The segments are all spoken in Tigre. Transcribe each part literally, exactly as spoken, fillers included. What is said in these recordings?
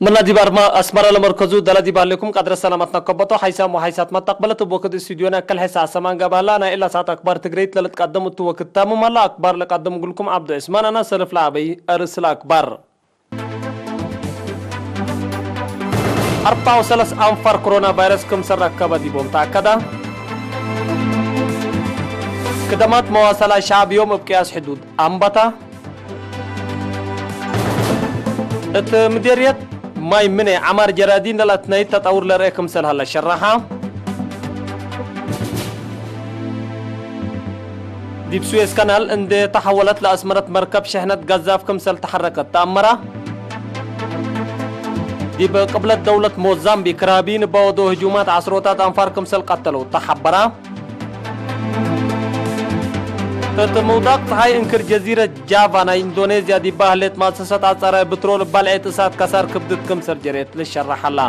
ምና ዲብ አርማ አስመረ ለመርከዙ ደለ ዲብ ሀሌኩም ቀድረ ሰላመትነ ከበቶ ሓይሳም ወሓይሳት መተቅበለት እብ ወክድ ስቱድዮነ ክል ሕሳ ሰማን ገብአላ ናይ እላ ሰዓት አክባር ትግረይት ለልትቀደም እቱ ወክድ ታምም ሀላ። አክባር ለቀድም እግልኩም ዐብዱ ዑስማን አነ ሰልፍ ለአበይ አርእስ ለአክባር። አርበዕ ወሰለስ አንፋር ኮሮና ቫይረስ ክምሰል ረከበ ዲቦም ተአከደ። ክደማት መዋሰላ ሸዐብ ዮም እብ ቅያስ ሕዱድ አንበታ። እት ምዴርየት ማይ ምኔ ዐማር ጀራዲን ለለአትነይት ተጠውር ለርኤ ክምሰል ሀለ ሸረሐ። ዲብ ስዌዝ ከናል እንዴ ተሐወለት ለአስመረት መርከብ ሽሕነት ገዛፍ ክምሰል ተሐረከት ተአመረ። ዲብ ቅብለት ደውለት ሞዛምቢክ ርሃቢን እበ ወደው ህጁማት ዐስሮታት አንፋር ክምሰል ቀተለው ተሐበረ። እት ምውዳቅ ጸሓይ እንክር ጀዚረት ጃቫ ናይ ኢንዶኔዝያ ዲባ ህሌት መአሰሰት አጻራይ ብትሮል እብ ባልዔት እሳት ከሳር ክብድት ክምሰል ጀሬት ልሸረሕ ዐላ።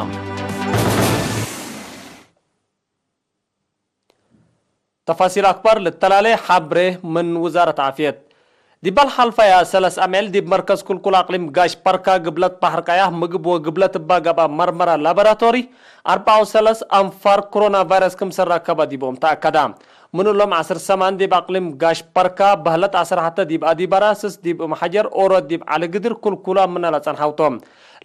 ተፋሲል አክባር ልተላሌ ሐብሬ ምን ውዛረት ዓፍየት። ዲበ ለሐልፈየ ሰለስ አምዕል ዲብ መርከዝ ክልኩል አቅሊም ጋሽ ፐርካ ግብለት በሐር ቀያሕ ምግብ ወግብለት እባ ገብአ መርመራ ላቦራቶሪ አርበዕ ወሰለስ አንፋር ኮሮና ቫይረስ ክምሰል ረከበ ዲቦም ተአከደ። ምን እሎም ዐስር ሰማን ዲብ አቅሊም ጋሽ ፐርካ፣ በህለት ዐስር ሐተ ዲብ አዲበራ፣ ስስ ዲብ እምሐጀር፣ ኦሮት ዲብ ዐሊ ግድር ክልኩላ ምነ ለጸንሐው ቶም።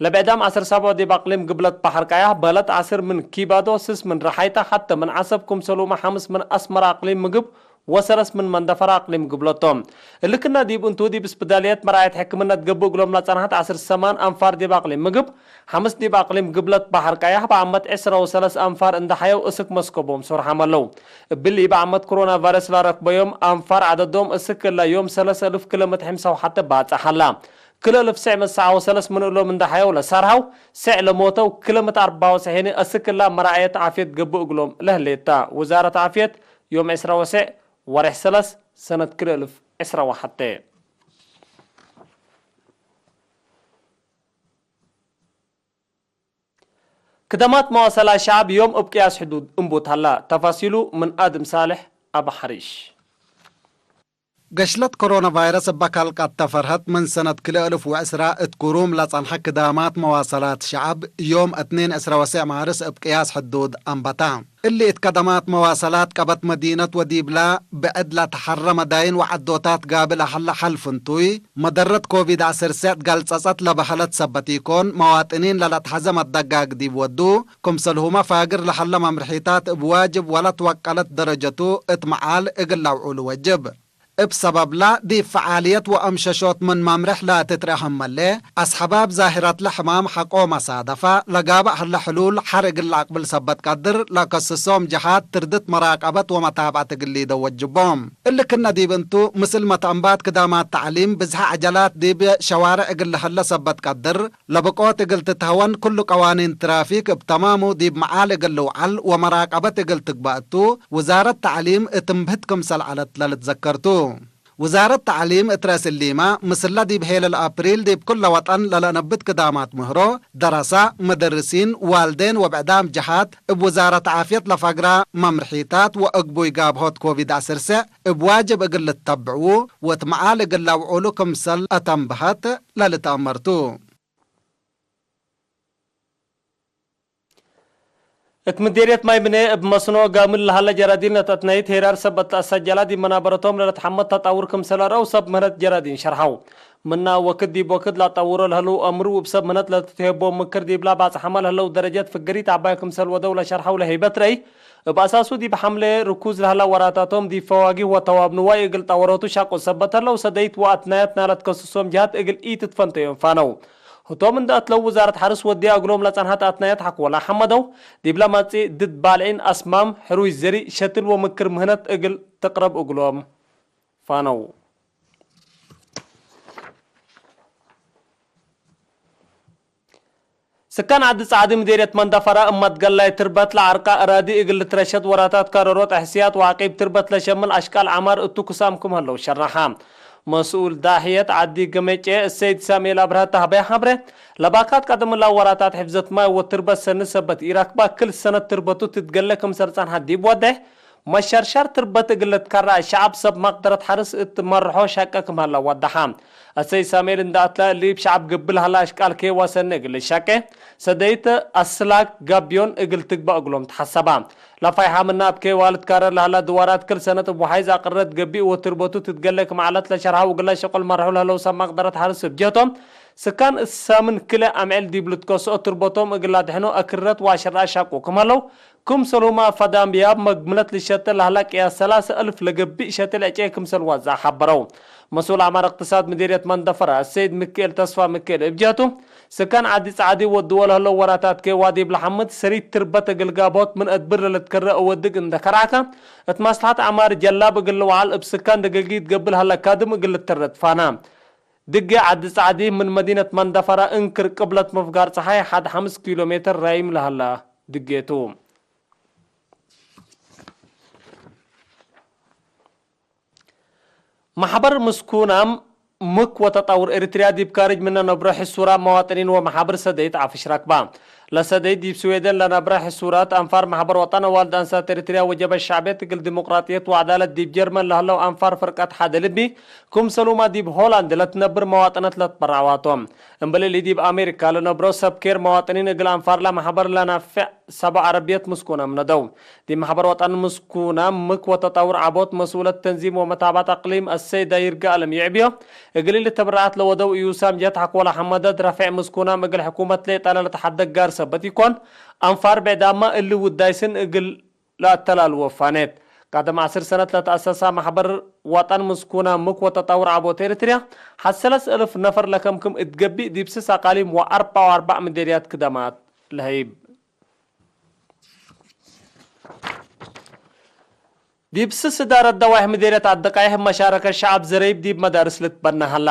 ለብዕዳም ዐስር ሰብዖ ዲብ አቅሊም ግብለት በሐር ቀያሕ፣ በህለት ዐስር ምን ኪባዶ፣ ስስ ምን ረሓይታ፣ ሐተ ምን ዐሰብ፣ ክምሰልሁመ ሐምስ ምን አስመረ አቅሊም ምግብ ወሰለስ ምን መንደፈራ አቅሊም ግብለት ቶም። እሊ ክና ዲብ እንቱ፣ ዲብ ስፕዳልየት መርአየት ሕክምነት ገብእ እግሎም ለጸንሐት ዐስር ሰማን አንፋር ዲብ አቅሊም ምግብ፣ ሐምስ ዲብ አቅሊም ግብለት በሐር ቀያሕ፣ በአመት ዐስራ ወሰለስ አንፋር እንደ ሐየው እስክ መስኮቦም ሶርሐም ዐለው። እብሊ በአመት ኮሮና ቫይረስ ለረክበዮም አንፋር ዐደዶም እስክ እለ ዮም ሰለስ እልፍ ክለ ምእት ሕምሳ ወሐተ ባጽሕ ሀላ። ክልኤ እልፍ ሰዕ መሰዓ ወሰለስ ምን እሎም እንደ ሐየው ለሳርሐው፣ ሰዕ ለሞተው ክለ ምእት አርበዓ ወሰሕኒ እስክ እላ መራዐየት ዓፍየት ገብእ እግሎም ለህሌት ተ። ውዛረት ዓፍየት ዮም ዕስራ ወሰዕ ወሬሕ ሰለስ ሰነት ክልኤ እልፍ ዕስራ ወሐተ። ክደማት መዋሰላ ሸዐብ ዮም እብ ቅያስ ሕዱድ እንቡት ሀላ። ተፋሲሉ ምን አድም ሳልሕ አቡ ሐሪሽ። ገሽለት ኮሮና ቫይረስ እበ ካልቃት ተፈርሀት ምን ሰነት ክልኤ እልፍ ወዕስራ እት ግሩም ለጸንሐ ክዳማት መዋሰላት ሸዐብ ዮም እትኔን ዕስራ ወሰዕ ማርስ እብ ቅያስ ሕዱድ አንበታ። እሊ እት ከደማት መዋሰላት ቀበት መዲነት ወዲብላ ብዕድ ለተሐረ መዳይን ወዐዶታት ጋብእ ለሀለ ሐል ፍንቱይ፣ መደረት ኮቪድ ዐስር ሰዕ ገልጸጸት ለበሀለት ሰበት ኢኮን፣ መዋጥኒን ለለትሐዘ መደጋግ ዲብ ወዱ፣ ክምሰልሁመ ፋግር ለሀለ መምርሒታት እብ ዋጅብ ወለትወቀለት ደረጀቱ እት መዓል እግል ለአውዑሉ ወጅብ። እብ ሰበብላ፣ ዲብ ፈዓልየት ወአምሸሾት ምን መምርሕ ለትትረሀመሌ፣ አስሐባብ ዛህረትለ ሕማም ሐቆ መሳደፋ፣ ለጋብእ ሀለ ሕሉል ሐር እግል ለአቅብል ሰበት ቀድር፣ ለከስሶም ጀሃት ትርድት መራቀበት ወመታብዐት እግል ሊደው ወጅቦም። እሊ ክነ ዲብ እንቱ፣ ምስል መትአንባት ክዳማት ተዕሊም፣ ብዝሐ ዐጀላት ዲብ ሸዋርዕ እግል ለሀለ ሰበት ቀድር፣ ለብቆት እግል ትትሀወን፣ ክሉ ቀዋኒን ትራፊክ እብ ተማሙ ዲብ መዓል እግል ልውዓል ወመራቀበት እግል ትግባእ እቱ፣ ውዛረት ተዕሊም እት እምብህት ክምሰል ዐለት ለልትዘከር ቱ። ውዛረት ተዕሊም እት ረአስ እሊመ፣ ምስለ ዲብ ሔለል አፕሪል ዲብ ኩለ ወጠን ለለአነብት ክዳማት ምህሮ፣ ደረሳ፣ መደርሲን፣ ዋልዴን ወብዕዳም ጀሃት፣ እብ ውዛረት ዓፍየት ለፈግራ መምርሒታት ወእግቡይ ጋብሆት ኮቪድ ዐስር ሰዕ እብ ዋጅብ እግል ልተብዕዉ ወእት መዓል እግል ለአውዑሉ ክምሰል አተንበሀት ለልትአመር ቱ። እት ምዴርየት ማይ ምኔ እብ መስኖ ጋምል ለሀለ ጀራዲን ለተአትናይት ሄራር ሰበት ለአሰጀላ ዲብ መናበረቶም ለልትሐመድ ተጣውር ክምሰል አርአው ሰብ ምህነት ጀራዲን ሸርሐው። ምና ወክድ ዲብ ወክድ ለአጣውሮ ለህለው አምር ወእብ ሰብ ምህነት ለትትሄቦ ምክር ዲብላ ባጽሐመ ለህለው ደረጀት ፍገሪት ዐባይ ክምሰል ወደው ለሸርሐው ለህይበት ረአይ፣ እብ አሳሱ ዲብ ሐምሌ ርኩዝ ለህላ ወራታቶም ዲብ ፈዋጊህ ወተዋብ ንዋይ እግል ጣወሮቱ ሻቁ ሰበት ህለው ሰደይት ወአትናያት ናለት ከሱሶም ጀሃት እግል ኢትትፈንተዮም ፋነው። ህቶም እንደ አትለው ውዛረት ሐርስ ወድያ እግሎም ለጸንሐት አትናያት ሐቆላ ሐመደው፣ ዲብለ መጽእ ድድ ባልዒን አስማም፣ ሕሩይ ዘሪእ፣ ሸትል ወምክር ምህነት እግል ትቅረብ እግሎም ፋነው። ስካን ዐዲ ጸዕዲ ምዴርየት መንደፈራ እመ ትገላይ ትርበት ለዐርቃ እራዲ እግል ልትረሸድ ወራታት ከረሮት እሕስያት ወዐቂብ ትርበት ለሸምል አሽቃል ዐማር እቱ ክሳም ክም ህለው ሸርሐ። መስኡል ዳሕየት ዐዲ ገመጬ እሰይድ ሳሙኤል አብርሀ ተሀበየ ሐብሬ፣ ለባካት ቀደምላ ወራታት ሕፍዘት ማይ ወትርበት ሰኒ ሰበት ኢራክባ ክል ሰነት ትርበቱ ትትገሌ ክምሰል ጸንሐት ዲብ ወዴሕ፣ መሸርሸር ትርበት እግል ልትከረዕ ሸዐብ ሰብ መቅደረት ሐርስ እት መርሖ ሸቄ ክም ሀለ ወደሐ። አሰይ ሳሙኤል እንደ አትለ እሊ እብ ሸዐብ ግብል ሀለ አሽቃል ኬዋ ሰኒ እግል ልሸቄ፣ ሰደይት አስላክ ጋብዮን እግል ትግበእ እግሎም ተሐሰበ። ለፋይሐ ምነ እብ ኬዋ ልትካረር ለሀላ ድዋራት ክል ሰነት እብ ወሓይዝ አቅርረት ገብእ ወትርበቱ ትትገሌ ክም ዐለት ለሸርሐው እግለ ሸቁል መርሑ ለህለው ሰብ መቅደረት ሐርስ እብ ጀህቶም፣ ስካን እሳምን ክለ አምዕል ዲብ ልትከስኦ ትርበቶም እግል ላድሕኖ አክርረት ወአሸርአ ሻቁ ክም ሀለው፣ ክምሰልሁመ አፋዳም ብያብ መግምለት ልሸተ ለሀላ ቅያስ ሰላሰ አልፍ ለገብእ ሸትል ዕጨ ክምሰል ዋዛዕ ሐበረው። መስኡል አማር እቅትሳድ ምዲርየት መንደፈራ አሰይድ ምክኤል ተስፋ ምክኤል እብ ጀህቱ፣ ስካን ዐዲ ጸዕዲ ወድወ ለህለው ወራታት ኬዋ ዲብ ለሐምድ ሰሪት ትርበት እግል ጋብሆት ምን አድብር ለልትከረ እወድግ እንደ ከርዐከ፣ እት መስለሐት ዐማር ጀላብ እግል ልውዓል እብ ስካን ደገጊት ገብእ ለሀለ ካድም እግል ልትረት ፋና። ድጌ ዐዲ ጸዕዲ ምን መዲነት መንደፈራ እንክር ቅብለት ምፍጋር ጸሓይ ሐድ ሐምስ ኪሎ ሜትር ራይም ለሀለ ድጌ ቱ። መሕበር ምስኩናም ምክ ወተጣውር ኤሪትርያ ዲብ ካርጅ ምነ ነብሮ ሕሱራም መዋጥኒን ወመሓብር ሰደይት ዓፍሽ ረክባ። ለሰደይት ዲብ ስዌደን ለነብረ ሕሱራት አንፋር መሕበር ወጠን አዋልድ አንሳት ኤሪትርያ ወጀብሀት ሸዕብየት እግል ዲሞቅራጥየት ወዐዳለት ዲብ ጀርመን ለህለው አንፋር ፍርቀት ሐደ ልቢ፣ ክምሰሉመ ዲብ ሆላንድ ለትነብር መዋጥነት ለትበረዐዋ ቶም። እምበል እሊ ዲብ አሜሪካ ለነብሮ ሰብ ኬር መዋጥኒን እግል አንፋር ለመሕበር ለናፍዕ ሰብአ ዐረብየት ምስኩናም ነደው። ዲብ መሕበር ወጠን ምስኩናም ምክ ወተጣውር ዐቦት መስኡለት ተንዚም ወመታብዐት አቅሊም አሰይዳ ይርጋአለም ይዕብዮ፣ እግል እሊ ተብረዐት ለወደው ኢዩሳም ጀት ሐቆለ ሐመደት ረፌዕ ምስኩናም እግል ሕኩመት ለኢጣልያ ለተሐደግ ጋር ሰበት ኢኮን፣ አንፋር ብዕዳመ እሊ ውዳይ ስን እግል ለአተላልወ ፋኔት። ቀደም ዐስር ሰነት ለተአሰሳ መሕበር ወጠን ምስኩናም ምክ ወተጣውር ዐቦት ኤሪትርያ፣ ሐድ ሰለስ እልፍ ነፈር ለከምክም እት ገብእ ዲብ ስስ አቃሊም ወአርበዕ ወአርበዕ ምዴርያት ክደማት ለህይብ። ዲብ ስስ እዳረት ደዋይሕ ምዴርየት አደቃይሕ መሻረከት ሸዐብ ዘረይብ ዲብ መዳርስ ልትበነ ሀላ።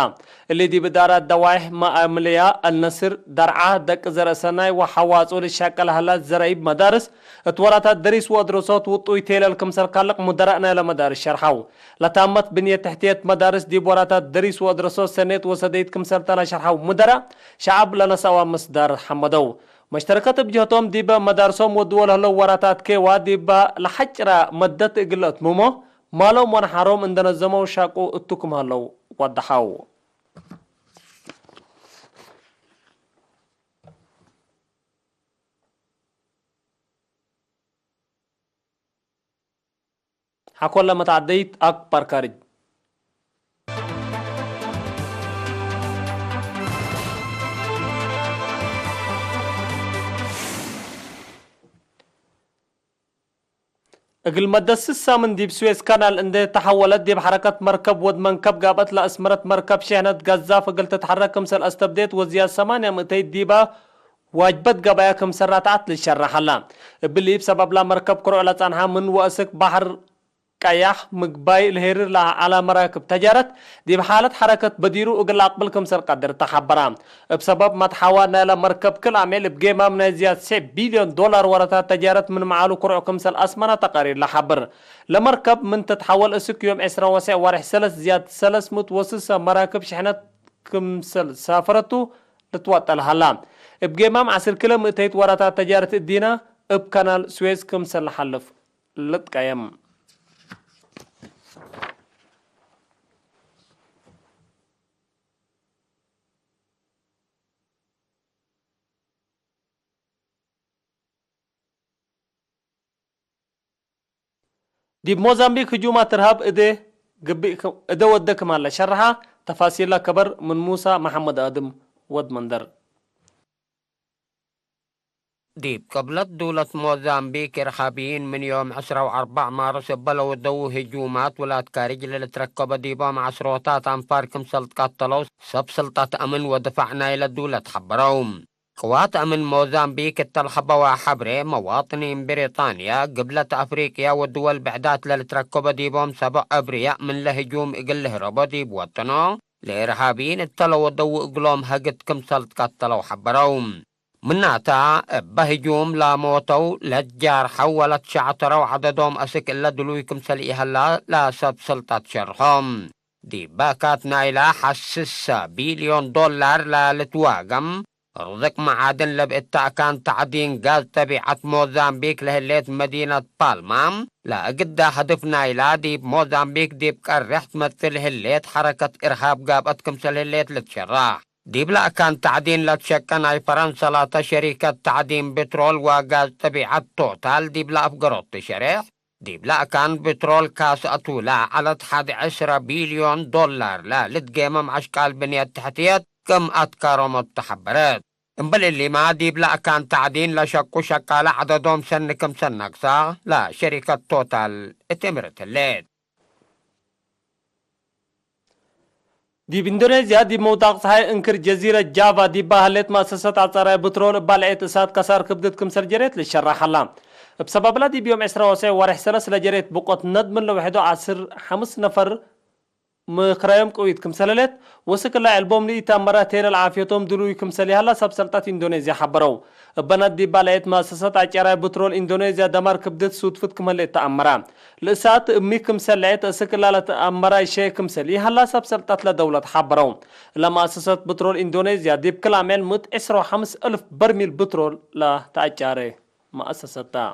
እሊ ዲብ እዳረት ደዋይሕ መአምልያ፣ አልነስር፣ ደርዓ፣ ደቅ ዘርእሰናይ ወሐዋጹ ልሸቀል ሀላ ዘረይብ መዳርስ እት ወራታት ደሪስ ወአድረሶት ውጡይ ቴለል ክምሰል ካልቅ ሙደራእ ናይለ መዳርስ ሸርሐው። ለታመት ብንየት ተሕትየት መዳርስ ዲብ ወራታት ደሪስ ወአድረሶት ሰኔት ወሰደይት ክምሰል ተ ለሸርሐው ሙደራእ ሸዐብ ለነሰአዋ ምስዳር ሐመደው። መሽተረከት እብ ጀህቶም ዲበ መዳርሶም ወድወ ለህለው ወራታት ኬዋ ዲበ ለሐጭራ መደት እግል ለአትምሞ ማሎም ወነሓሮም እንደ ነዘመው ሻቁ እቱ ክም ሀለው ወደሐው። ሐቆለ መትዐደይት አክባር ካርጅ። እግል መደት ስሳ ምን ዲብ ስዌዝ ካናል እንዴ ተሐወለት፣ ዲብ ሐረከት መርከብ ወድ መንከብ ጋብአት ለአስመረት መርከብ ሸሕነት ጋዛፍ እግል ትትሐረክ ክምሰል አስተብዴት ወዝያድ ሰማንያ ምእተይት ዲበ ዋጅበት ገበያ ክምሰል ረትዐት ልሸረሕ ሀላ። እብሊ እብ ሰበብላ መርከብ ክሩዕ ለጸንሐ ምን ወእስክ በሐር ቀያሕ ምግባይ ለሄርር ለዐለ መራክብ ተጃረት ዲብ ሓለት ሐረከት በዲሩ እግል አቅብል ክምሰል ቀድር ተሐበራ። እብ ሰበብ መትሐዋ ናይለ መርከብ ክል አምዕል እብ ጌማም ናይ ዝያድ ሴዕ ቢልዮን ዶላር ወረታት ተጃረት ምን መዓሉ ክሩዕ ክምሰል አስመረ ተቃሪር ለሐብር። ለመርከብ ምን ትትሐወል እስክ ዮም ዕስራ ወሰዕ ወርሕ ሰለስ ዝያድ ሰለስ ምእት ወስሰ መራክብ ሽሕነት ክምሰል ሳፈረቱ ልትዋጠል ሀላ። እብ ጌማም ዐስር ክለ ምእተይት ወረታት ተጃረት እዲነ እብ ከናል ስዌዝ ክምሰል ለሐልፍ ልትቀየም። ዲብ ሞዛምቢክ ህጁማት እርሃብ እዴ ገብእ፣ እዴ ወደ ክማን ለሸርሐ፣ ተፋሲለ ከበር ምን ሙሳ መሐመድ አድም ወድ መንደር። ዲብ ቅብለት ዱለት ሞዛምቢክ፣ እርሃብይን ምን ዮም ዕስራ ወአርበዕ ማርስ እበ ለወደዉ ህጁማት ውላድ ካርጅ ለልትረከበ ዲቦም ዐስሮታት አንፋር ክምሰል ትቀተለው ሰብ ስልጠት አምን ወድፋዕ ናይለ ዱለት ሐበረው። ቅዋት አምን ሞዛምቢክ እተ ለሀበዋ ሐብሬ፣ መዋጥኒን ብሪጣንያ፣ ግብለት አፍሪቅያ ወድወል ብዕዳት ለልትረከበ ዲቦም ሰብዕ አብርያእ ምንለ ህጁም እግል ልህረቦ ዲብ ወጥኖ፣ ለእርሃብይን እተ ለወደዉ እግሎም ሀግት ክምሰል ትቀተለው ሐበረው። ምናተ፣ እበ ህጁም ለሞተው፣ ለትጃርሐው ወለትሸዕተረው ዐደዶም አስክ እለ ድሉይ ክምሰል ኢሀላ ለሰብ ስልጠት ሸርሖም። ዲብ ባካት ናይላ ሐስሰ ቢልዮን ዶላር ለልትዋገም ርዝቅ መዓድን ለብእተ አካን ተዕዲን ጋዝ ጠቢዐት ሞዛምቢክ ለህሌት መዲነት ፓልማ፣ ለእግዳ ሀድፍ ናይላ ዲብ ሞዛምቢክ ዲብ ቀሬሕ ትመትል ህሌት ሐረከት እርሃብ ጋብአት ክምሰል ህሌት ልትሸራሕ። ዲብለ አካን ተዕዲን ለትሸቀ ናይ ፈረንሰ ላተ ሸሪከት ተዕዲን ብትሮል ወጋዝ ጠቢዐት ቶታል ዲብለ አፍገሮት ትሸሬሕ፣ ዲብለ አካን ብትሮል ካስአቱ ለዐለት ሐድ ዕስረ ቢልዮን ዶላር ለልትጌመም አሽቃል ብንየት ተሕትየት ክም አትካረመት ተሐበረት። እምበል እሊማ፣ ዲብለ አካን ተዕዲን ለሸቁ ሸቃለ ዐደዶም ሰኒ ክምሰል ነቅሳ ለሸሪከት ቶታል እት እምርት ህሌት። ዲብ ኢንዶኔዝያ፣ ዲብ መውዳቅ ጸሓይ እንክር ጀዚረት ጃቫ ዲባ ሀሌት መአሰሰት አጻራይ ብትሮል እባ ለዐየት እሳት ከሳር ክብድት ክምሰል ጀሬት ልሸራሕ ሀላ። እብ ሰባብላ ዲብ ዮም ዕስራ ወሰዕ ወሬሕ ሰለስ ለጀሬት ብቆት ነድ ምን ለውሕዶ አስር ሐምስ ነፈር ምክራዮም ቅዊት ክምሰል ህሌት ወስክ እላ ዕልቦም ለኢተአመረ ቴለል ዓፍየቶም ድሉይ ክምሰል ይሀላ ሰብ ሰልጠት ኢንዶኔዝያ ሐበረው። እበ ነድ ዲባ ለዐየት መአሰሰት አጫራይ ብትሮል ኢንዶኔዝያ ደማር ክብድት ሱድፍት ክም ህሌት ተአመረ። ለእሳት እሚ ክምሰል ለዐየት እስክ እላ ለተአመረ ሸይ ክምሰል ይሀላ ሰብ ሰልጠት ለደውለት ሐበረው። ለመአሰሰት ብትሮል ኢንዶኔዝያ ዲብ ክል አምዕል ምእት ዕስራ ወሐምስ እልፍ በርሚል ብትሮል ለተአጫሬ መአሰሰት ተ።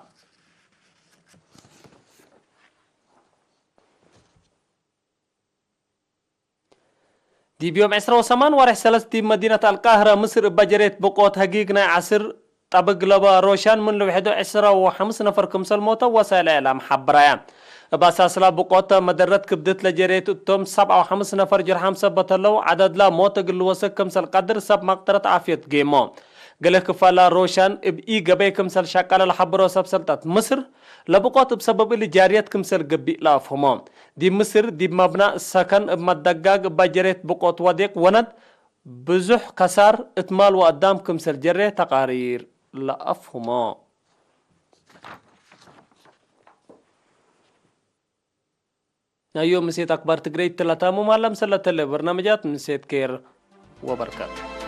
ዲብ ዮም ዕስራ ወሰማን ወሬሕ ሰለስ ዲብ መዲነት አልቃህረ ምስር እበ ጀሬት ብቆት ሀጊግ ናይ ዐስር ጠብግ ለበ ሮሻን ምን ልውሕዶ ዕስራ ወሐምስ ነፈር ክምሰል ሞተ ወሳይል እዕላም ሐብራያ። እብ አሳስላ ብቆት መደረት ክብድት ለጀሬት እቶም ሰብዓ ወሐምስ ነፈር ጅርሓም ሰበት ህለው ዐደድላ ሞት እግል ልወስክ ክምሰል ቀድር ሰብ መቅደረት ዓፍየት ጌሞ። ገሌ ክፋላ ሮሻን እብ ኢ-ገበይ ክምሰል ሸቀለ ለሐብሮ ሰብ ሰልጠት ምስር ለብቆት እብ ሰበብ እሊ ጃርየት ክምሰል ገብእ ለአፍህሞ። ዲብ ምስር ዲብ መብናእ ሰከን እብ መደጋግ እባ ጀሬት ብቆት ወዴቅ ወነድ ብዙሕ ከሳር እት ማል ወአዳም ክምሰል ጀሬ ተቃሪር ለአፍህሞ። ናይ ዮም ምሴት አክባር ትግረይ እት ለታሙም ሀለ። ምሰል ለተሌ በርናምጃት ምሴት ኬር ወበርከት።